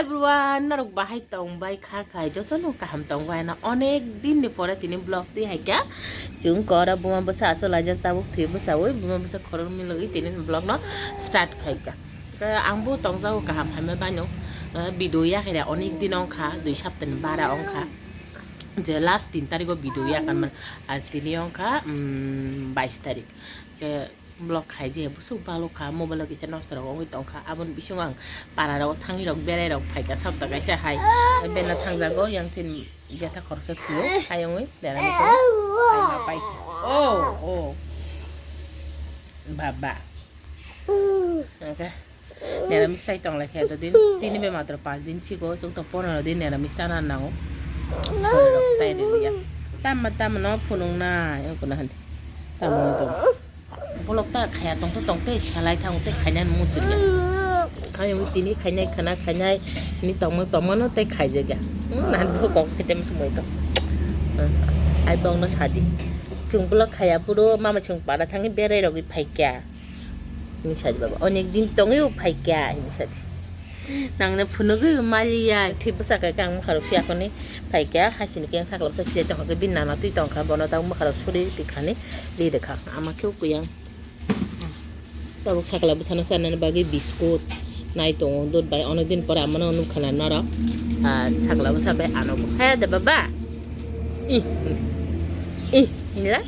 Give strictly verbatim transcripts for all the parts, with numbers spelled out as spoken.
Everyone, norok bahai tong bai kha khai, joto no kaham tong bai na. Onek din ni pore tini vlog twi hai kha. Chwng kora buma bwsa aswk laijak, tabuk thwi bwsawi buma bwsa khoroknwi logwi tini vlog no start khai kha. Khe ang bo tongjago kaham hamya bai no, eh, video ya khe onek din ong kha, dui sapta ni bara ong kha. Je last tin tarikh o video ya kan man, ar tini ong kha, mm, bais tarikh. Khe vlog khai je bwswk balo kha, mobile o kisa nosto rok wngwi tong kha. Aboni bisingo ang para rok thangwi rok berai rok phai kha, sabta kaisa hai bena thangjago yang chin jatha khoroksa thwio hai wngwi dera ni khe hai ma pai. Oh, oh. Baba. Hwnkhe neramis chai tong lai khe eto din. Tini be matro panch din chiko, chwng to pondro din neramis chana nango. Chwng rok tai rwliya. Tamo tamo no phunuknai wngkha na hwn. Tamo wngkha. Bolok ta khaya tong to tong tei selai thang tei khainai muchungya. Khaiyung tini khainai khana khainai ni tongma tongma no tei khaijakya. Hmm, nan bo kok kete musu moi to. Hmm, ai bong no sadi. Chwng bolok khaya puro mama chwng para thangwi berai rogwi phaikya. Hinwi sadi baba. Onek din tongwi bo phaikya hinwi sadi. Nangno phunugwi maliya. Thwi bwsa khe ang mokharok siya khoni phaikya. Hasini khe ang sakla bwsa siyai tongkha khe bini nana twi tongkha. Bono tang mokharok suri twi khani ri rwkha. Ama khe ukuyang. Tabuk sakla bwsano chanani bagwi biskut nai tongo. Dot bai onek din pore amano nukha na norok. Ar sakla bwsa bai ano bo. He de baba. Ih. Ih. Hinla.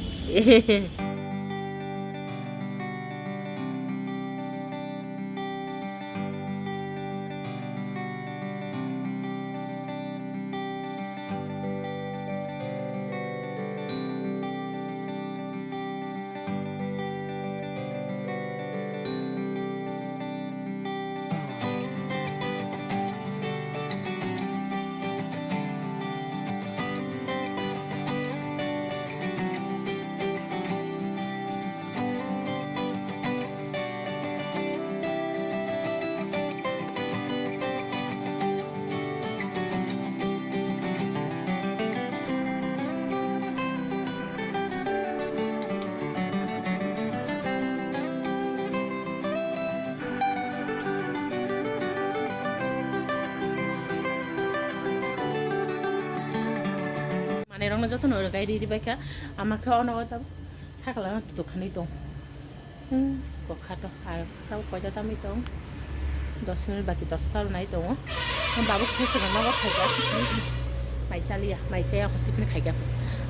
Manwi rokno jotono rwgai ri ri bai kha. Ama khe ono o tabuk sakla no tutuk khanwi tong. Hmm, bo kha to ar tabuk koita tamwi tong. Dos minute baki dos ta rwnai tongo. Babu khe swkang ma bo khaijak. Mai chaliya, mai chaya hor tiffin khaijak.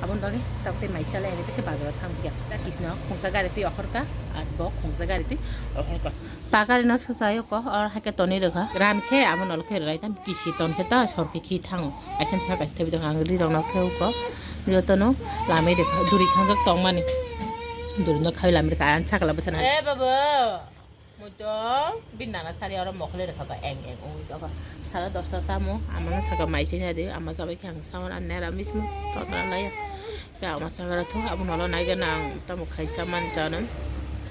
Aboni bagwi tabuk tei mai chaliya hinwi tei se bazaro thang ya. Kisno khungsa gari twi ohor kha, ar bo khungsa gari twi ohor kha. Pakari no suchai o ko, or haikhe tonwi rwkha. Ran khe amo nolo khe rwlai tam kisi ton khe ta sor khe khi thango. Kaisa sa kaisa thaibi tong ang ri rok no khe uko. Jotono lamai rwkha. Duri khangjak tong mani. Duri no khawi lamai rwkha. Ang sakla bwsana. Eh, babu. Muito bin nana sari oro mokole rwkha ba eng eng ungwi tongkha. Sara dosta tamo ama no saka mai sini adi ama sabai khe ang sawan an nera mismo totna laya. Khe ama sakara thung abo nolo nai gana ang tamo khaisa man chano.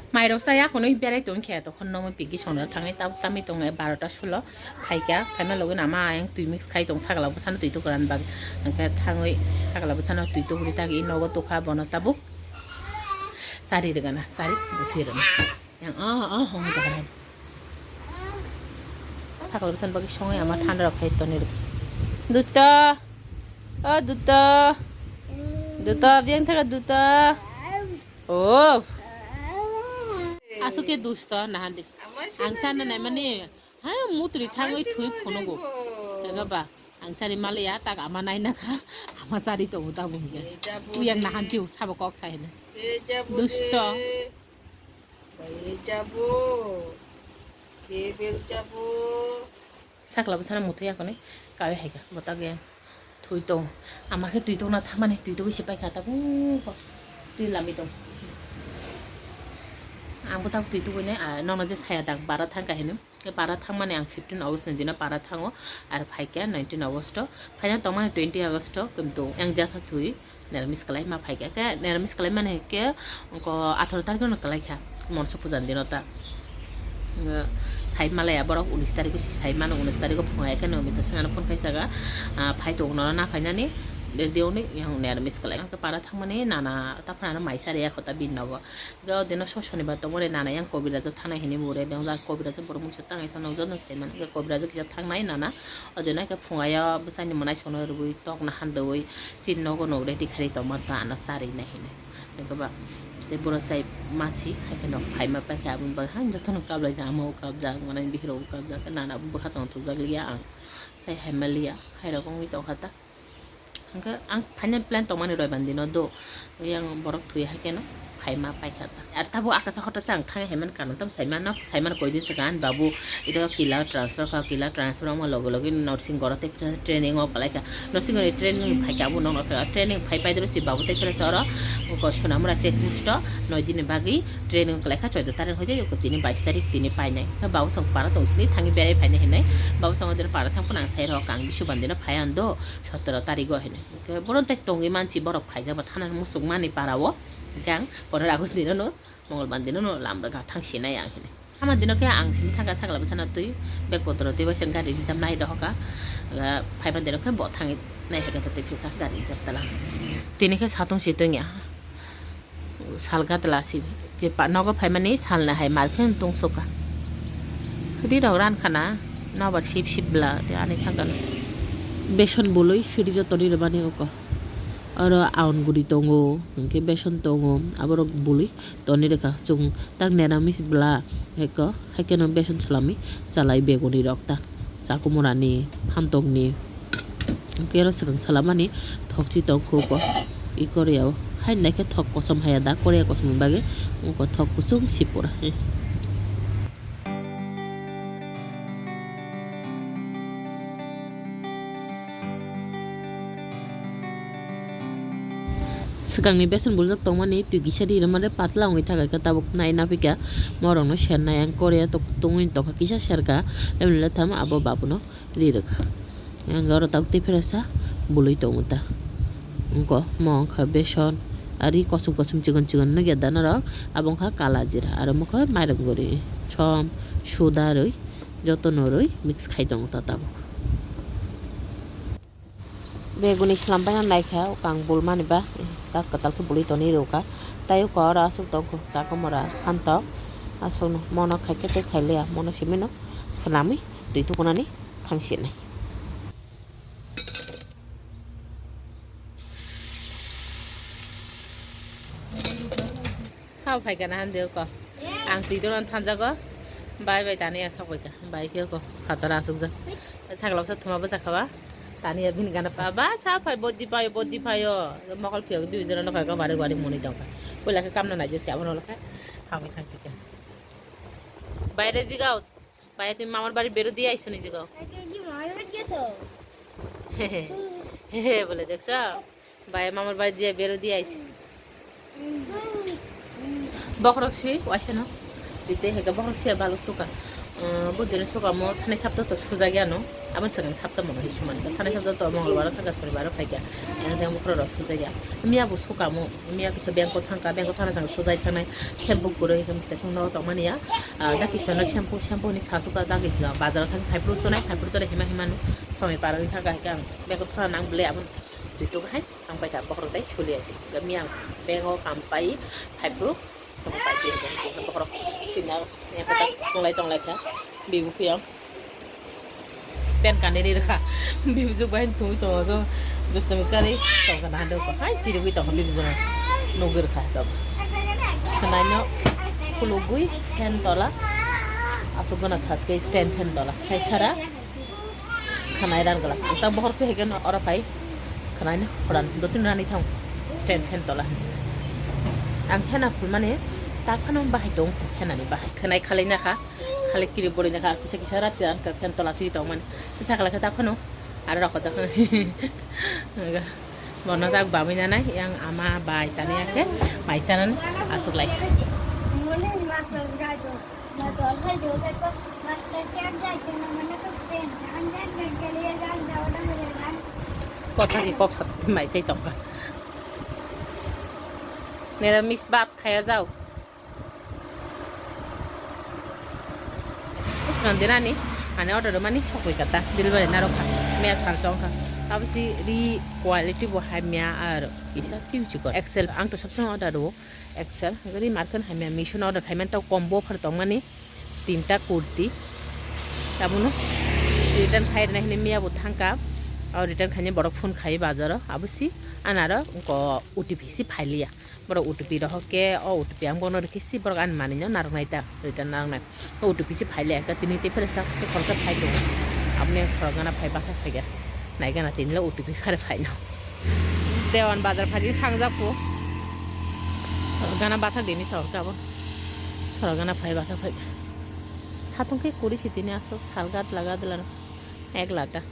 Mairok chaya khwnwi berai tong khe tokhono nongwi piki songra thangwi tab tamwi tongnai barota sulo phaikha, phaima logi nama ayang twi mix khai tong sakla bwsano twi tukuran bag hwnkhe thangwi sakla bwsano twi tukuri tagi nogo tukha bono tabuk chari rwgana chari buthi rwgana yang ah ah hong jaga sakla bwsano bagwi songwi ama thanda rok khai tonwi rwgana. Duto, o Duto, Duto biyang thaka Duto. Oh. Aswk khe dusto nahan di. Ang sana nai mani, ha mutri thangwi thui phunugo. Ega ba, ang sari maliya tak ama nai nakha, ama sari tongo ta bung ya. Uyang nahan ki sabo kok sai na. Dusto. Sakla bwsano muthwi yakoni kawi hai kha bwtak yang thui tong ama khe twi tongna thamani twi tugwi se paikha tabuk twi lami tong ang bwtak twi tugwi nai nono je saya dak bara thang kha hinwi bara thangmani ang fifteen August ni dino bara thango ar phaikha nineteen August o phaina tongmani twenty August o kemto yang jakha thui. Neramis kalai ma phaikha khe neramis kalai mani khe ongko atharo tarikh no kalai kha monso puja ni dino ta. Sai malaya borok unis tarikh o sai mano unis tarikh o phunga khe no mithak singano phone khai saka phai tongo no na phainani Ready wngwi yang neramis kwlai. Ang khe para thangmani nana ta phano maisa rwya kho ta bini nogo. Ga o dino so sonibar tongmani nana yang kobirajo thanai hinwi bo ready wngjak, kobirajo borok mungsa tangai phano joto saiman. Ga kobirajo kisa thangnai nana. O dino khe phungayo bwsani mwnai sono rwui tok nahan rwui chini nogo no ready kharwi tongma ta ano charwi nai hinwi. Hwnkhe ba tei borok chai machi hai kheno phaima paikha aboni bagwi hai jotono kaplaijak, ama o kapjak, mwnai bihiro o kapjak, nana bwkha tong thokjak liya ang. Sai hai maliya, hai rok wngwi tongkha ta. Hwnkhe ang final plan tongmani roibani dino do, yang borok thwi hai kheno phaima paikha ta. Ar tabuk akasa hota chang thang hai man kanam tam saimano, saimano koi din saka ani babu ito kila transfer kha, kila transfer wngma loge loge nursing goro tei training o palaikha. Nursing ni training phaikha abo nokno saka training phai pai doro si babu tei phela sa oro ko Sonamura check post o noi din ni bagwi training kwlaikha, chauda tarik hoite tini bais tarik tini painai. Babu song para tong sini thangwi berai phainai hinwi babu song para thang phano ang sai rok ang bisu bandi no phai ang do. Sotoro tarigo hinwi. Hwnkhe bono tei tongwi mansi borok phaijak ba thana muchung mani para o. Hwnkhe ang pondro August dino no, Mongolbar dino no lam rwkha thang sinai ang hinwi. Ama dino khe ang simi thangkha sakla bwsano twi bag kotoro twi bai se gari reserve nai rohorkha. Phaiban dino khe bo thangwi nai hai khe twi philsa gari reserve tala. Tini khe satung si tongya. Salga tla si je pa-, nogo phaimani salnwi hai mar khe tong sukha. Ri rok ran khana nobar sip sip bla ani thangkano. Beson bului fridge o tonwi rwmani oko. Oro aon guri tongo, hwnkhe beson tongo, aborok bului tonwi rwkha. Chwng tak neramis bla eko, hai kheno beson salami chalai begunirok ta. Chakumurani, phantokni, hwnkhe oro swkang salamani thokchi tongkha uko. I Korea o hai naikhe thok kosom haiya da, Korea kosom ni bagwi wngkha thok kuchung si pura. Swkangni beson buljak tongmani twi kisa ri rwmani patla wngwi thangkha tabuk nai naphikha morokno sernai ang Korea tok tongwi tongkha kisa serkha tamni le thamo abo babuno ri rwkha. Ang oro tabuk tei phirasa bului tongo ta wngkha mo wngkha beson ari kosom kosom chikon chikon nukya da norok abo wngkha kala jira aro mokhe mairang guri som suda rwi jotono rwi mix khai tongo ta tabuk. Beguni slam bai naikha, o kang bul mani ba, tak kwtal khe bului tonwi rwkha. Tai o kor aswk tongkha, chakomora, phantok, aswkno mono khaikhe tei khailiya, mono simino swnamwi twi tukunani thang sinai. Sa phaikha na hande ko. Ang twi dono thanjago. Bai bai tani ya sa phaikha. Bai khe ko phatar asukjak. Sakla sa thuma bwsa khaba. Tani ya bini gana pha. Ba sa phai bodi phayo, bodi phayo. Mokol phiyok bi jora no kha bari bari muni tongkha. Puila khe kamna naijak si abono lokha. Hamwi thang tikha. Baire jigao. Bai twi mamar bari berodi aiso ni jigao. Hehe, bole deksa. Bai mamar bari je berodi aisi. Bokrok si waisa no. Bite heka bokrok si balu suka. Budino suka mo thani sapta to suja gya no. Abon segang sapta mo hisu man. Thani sapta to mongolbar thaka sonibar phaikya. Yang teng bokrok rok suja gya. Miya bo suka mo. Miya kisa bengko thangka, bengko thana jang sujai thanai. Shampoo gurui heka mista song no tongmani ya. Daki sono shampoo, shampoo ni sasuka daki bazar thang phai phuru tonai, phai phuru tonai hima hima no. Somoi parani thangka heka. Bengko thana nang bele abon. Twi tok hai ang pai ta bokhorok tai suli aji. Gami ang bengo kam pai phai phuru somo pai twi hai bokhorok sina ne pata tonglai tonglai kha bibu phiyang pen kani ri rwkha bibu jug bai thung tongo dustami kari tongkha na hande ko hai chirigwi tongkha bibu jug nugwi rwkha to khwnaino khulugwi fan tola asuk gana thaske stand fan tola hai sara. Khwnai ran gala. Ang tak bohor se hegen oro pai. Khwnai ni horan. Dotun rani thang. Stand fan tola. Ang hena phul mani tak phano bahai tong. Hena ni bahai. Khwnai khalai na kha. Khalai kiri bori na kha. Kisa kisa rat se ang fan tola twi tong mani. Kisa kala kha tak phano. Aro rok jak. Bono tak bamwi nanai. Yang ama bai tani akhe. Bai sanan asuk lai. Kotha ni kok sat mai chai tongkha. Nera mis bhat khaya jao. Is kan dinani, ani order mani sokoi kata, delivery narok kha, mea sal chong kha. Abo si ri quality bo hamya ar kisa chiu chikon. Excel ang to sabsong order o. Excel ri marken hamya mission order payment to combo phar tongmani tinta kurti. Abono return khai rina hini miya bo thangka. O return khaini borok phone khai bazaro. Abo si anaro ko O T P si phailiya. Borok O T P rohor khe, o O T P ang bono rikhe si borok ani manwi no narwknai ta, return narwknai. O O T P si phaile ekta tini tei phre sak tei khoroksa phai tongo. Aboni ang sorok gana phai bathak phaikha. Nai gana tini le O T P phare phaino. Dewan bazar phaidi thangjak phu. Sorok gana bathak dini sorok abo. Sorok gana phai bathak phaikha. Satung khe kuri si tini aswk sal gatla gadla no. Ek lata.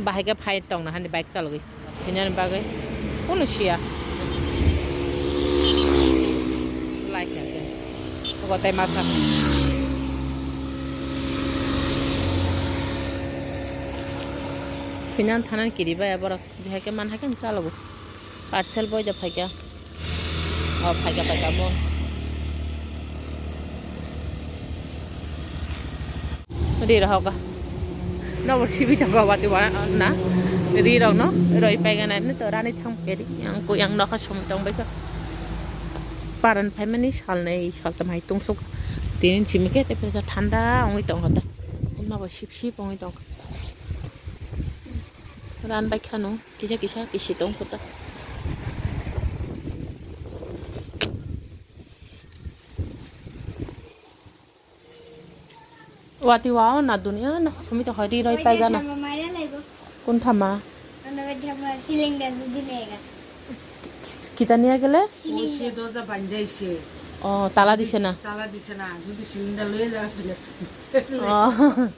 Bahai khe phai tongna hani bike chalogwi. Hinani bagwi kunu siya. Like ya. Gotai masa. Phinan thanan kiriba ya borok. Jehai khe man hai khe chalogo. Parcel boi da phaikha. O phaikha, phaikha bo. Ri rohoka. Nobo sibi tongo wati wana na. Ri rok no roi paigana ni to rani thang peri. Yang ko yang nokha sum tong baikha. Paran phaimani salnai saltam hai tungsuk. Tinin simi khe te pesa thanda ongwi tongkha ta. Nobo sip sip ongwi tongkha. Ran bai khano kisa kisa kisi tong kota. Wati wao na dunia na sumi to hari roi pai gana. Kun thama? Kita niya gele? O se doja bandai se. Oh, tala dise na? Tala dise na. Jodi cylinder loye jaga tule. Oh.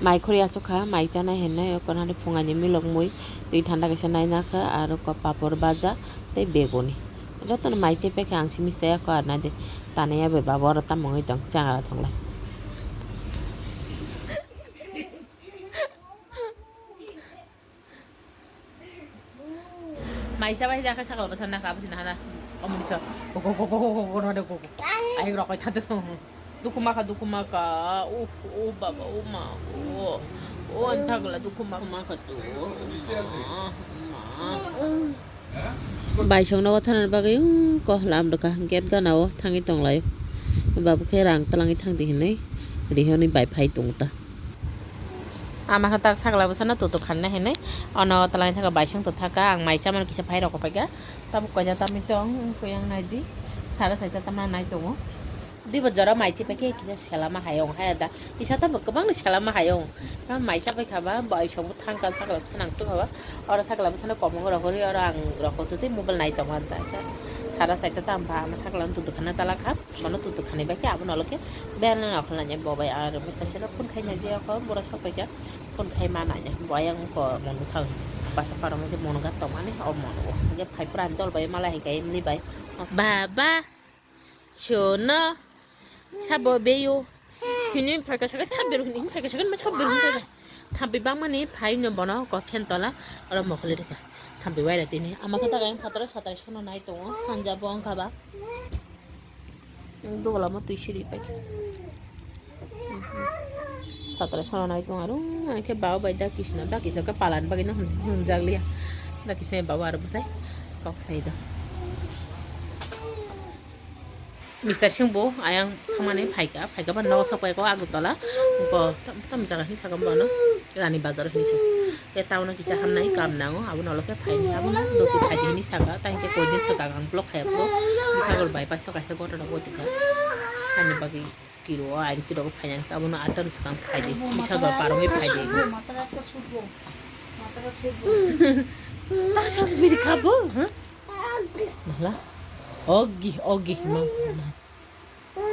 Mai khori aswk kha, mai chanai hinwi, o kwrwngni phungaini milok mui, twi thanda kaisa naina kha, aro papor baja tei beguni. Jotono mai se pekha ang simi saya kho arnadi. Tanaya bai babo oro tamo wngwi tong changra thonglai. Mai sa bai da kha sakal bwsa na kha bwsa na hana. Omoni so. Ko ko ko ko ko ko ko ko. Ai rokoi thate song. Dukhu makha, dukhu makha. Uf, o baba, o ma, o. O anthagla dukhu makha, makha tu. Ma, ma. Baisong nogo thanani bagwi, um, ko lam rwkha, gate gana o thangwi tonglaio. Babo khe rang twlangwi thangdi hinwi rihorni bai phai tongo ta. Ama khe tak sakla bwsano tutuk khanna hinwi, ono twlangwi thangkha baisong to thaka, ang mai chamani kisa phai rokho phaikha. Tabuk koida tamwi tong, wngkha yang naidi, sara saita tamna nai tongo. Dibo jora mai chipai khe kisa selama hayung haya da. Kisa tamo kwbangni selama hayung. Tamo mai chapai khaba, bai songbo thangka sakla bwsa nang tukha ba. Oro sakla bwsano komung rok ri oro ang rok twi mobile nai tongo da. Sara saita tam ba ama sakla tu dukhan tala kha. Bono tu dukhan bai khe abono lokhe bel nang akhol nanya bo bai ar mister sero phone khai nai je ko bora sapai kha. Phone khai ma nanya bo yang ko mono thang. Basa parong je mono ga tongmani o mono. Je phai pran dol bai mala hai kai mli bai. Baba. Chono. Sabo beyo. Hini phaika saka chabir hini phaika saka ma chabir hini phaika. Thampi bangmani phai no bono ko phen tola oro mokoli rika. Thampi waira tini. Ama khe takai phataro satai sono nai tongo. Sanja bo wngkha ba. Dogola mo twi siri pai. Satai sono nai tongo aro. Ang khe baba bai da kisna. Da kisna ka palan bagwi no hwn-, hwnjak liya. Da kisna baba aro bwsai. Kok sai do. Mister Singh bo ayang thangmani phaikha, phaikha ba nogo sok paikha Agartala, bo tam, tam jaga hinwi sakha bono Rani Bazar hinwi se. Khe town o kisa hamnai kam nango, abono ulo khe phaini, abono doti phaidi hinwi sakha, tei hwnkhe koidin swkang ang block khaiya phuru Bisagor bypass o kaisa gotona goti kha. Ani bagwi kiro o aini tiro phaina abono atar swkang phaidi, Bisagor parongwi phaidi. Tasa biri khabo, ha? Nahla? Ogi, ogi, ma.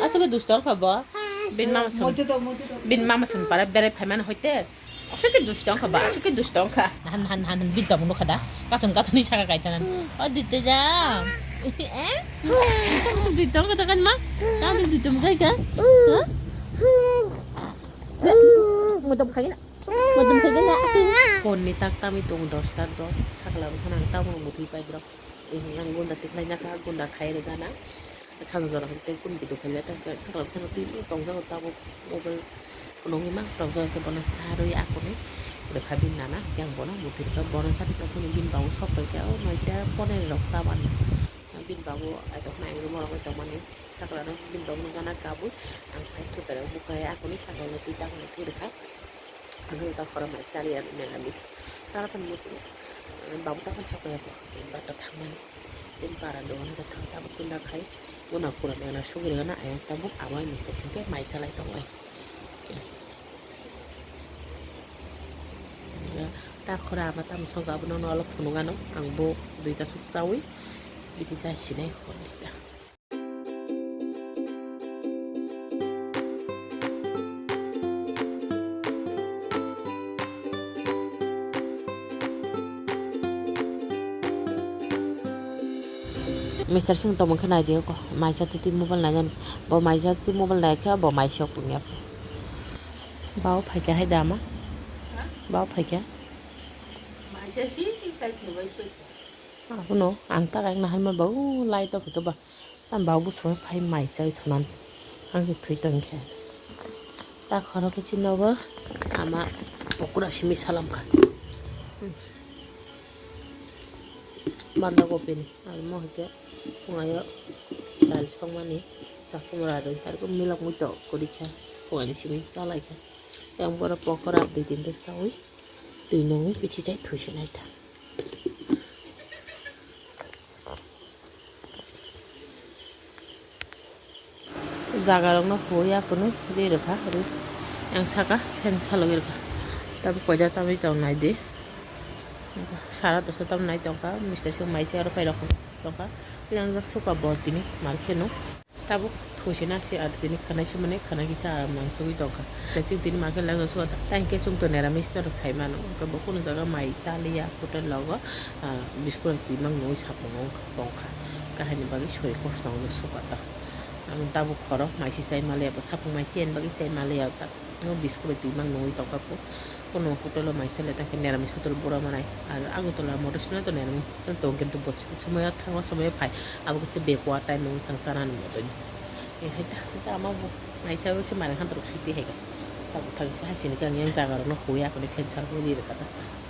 Aswk dusto wngkha bo. Bin mama sun. Bin mama sun para berai phaimani hoite. Aswk khe dusto wngkha ba, aswk khe dusto wngkha. Nahan, nahan, nahan, bini tongmung nukha da. Katon, katon ni saka kaitana. O duito da. Eh? Tamo duito wngkha da kan ma? Tamo duito wngkha ka? Huh? Mutom khai na. Mutom khai na. Phone ni tak tami tong dosta dos. Sakla bwsana ang tamo muthwi pai bro. Ini ang gunda tikhlai na ka, gunda khai rega na. Sajajora hai tei kun kitu khaijak, tei sakla bwskango twi tongjago tabuk mobile phunugwi ma tongjago, khe bono sarwi akonwi rwkha bini nana, hwnkhe ang bono muthwi rwkha. Bono sari tongphuru bini babu sok paikha, o noita ponero rok ta mani. Bini babu aitokma ang room o rwgwi tongmani, saklano bini babu nukjana kabui, ang phai thutaro bukhai akonwi saklano twi tangmani thwi rwkha. Ang ta khorang mai sari ya mela mis. Tara pan musu. Babu ta pan chakya ko. Ba ta thangmani. Tin para do na ta thang ta kunda khai. Una pura de na sugi na ayang ta bu abai mister singke mai chalai tong ai. Ta khora ama ta musong ga bono no alok phunugano. Ang bo duita suk chawi. Biti sa sinai khorni ta. Mister Singh tongmung khe nai di, maisa twi twi mobile nai jani. Bo maisa twi twi mobile nai khe bo mai sok tong ya. Bao phai kha hai da ma? Bao phai kha? Abono ang ta kaisa naharma bao lai to phai kha ba. Tam bau bwskango phai mai chai thunan. Ang se thwi tong khe. Ta khoro khe chini nogo ama pokora simi salam kha. Banda gopi ni. Amo hwnkhe phungaio dal songmani chakung rarwi arokhe milok muitok kwrwi kha. Phungaini simi chalai kha. Yang boro pokora dui tinta chawi twi nungwi bithi chai thwi se nai ta. Jaga rokno huya kunu ri rwkha ri. Yang saka fan salogwi rwkha. Tabuk koida tamwi tong nai di. Sara dosa tam nai tongkha, mister sing mai se aro pairok tongkha. Yang jak suka bo tini mar kheno. Tabuk thuisina se ar tini khanai sumani khanai kisa aram nang sugwi tongkha. Sachik tini mar khe lang suka ta. Tang khe chumto neramis norok sai mano. Hwnkhe bo kunu jaga mai chaliya hotel logo, ah, biskut twi mang nungwi sapung wngkha. Kahini bagwi sori kosto wngwi suka ta. Ang tabuk khoro maisi chai maliya, bo sapung maisi ani bagwi chai maliya ta. Ang biskut bai twi mang nungwi tongkha kho. Kono hotel o maisa le ta khe neramis hotel bura manai. Ar Agartala motor sina to neramis hotel tong kintu bo somoya thango somoya phai. Abo khe se backward time wngwi thang chanani moto ni. E hai ta, ta ama bo maisa se mari khan rok siti hai. Ta bo thang hai sini kang yang jaga rok no hui akoni khe sar hui ri kha ta.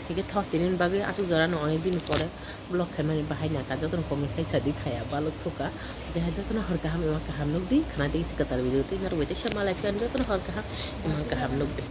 Hingke thok tini bagwi aswk jora no ani bini pore. Vlog khaimani bahai nangkha, jotono comment khai sadi khaya, balok suka. Deha jotono hor kaham ema kaham nukdi, khana tei se kwtal video tei narwgwi tei sama lai phiyan jotono hor kaham ema kaham nukdi.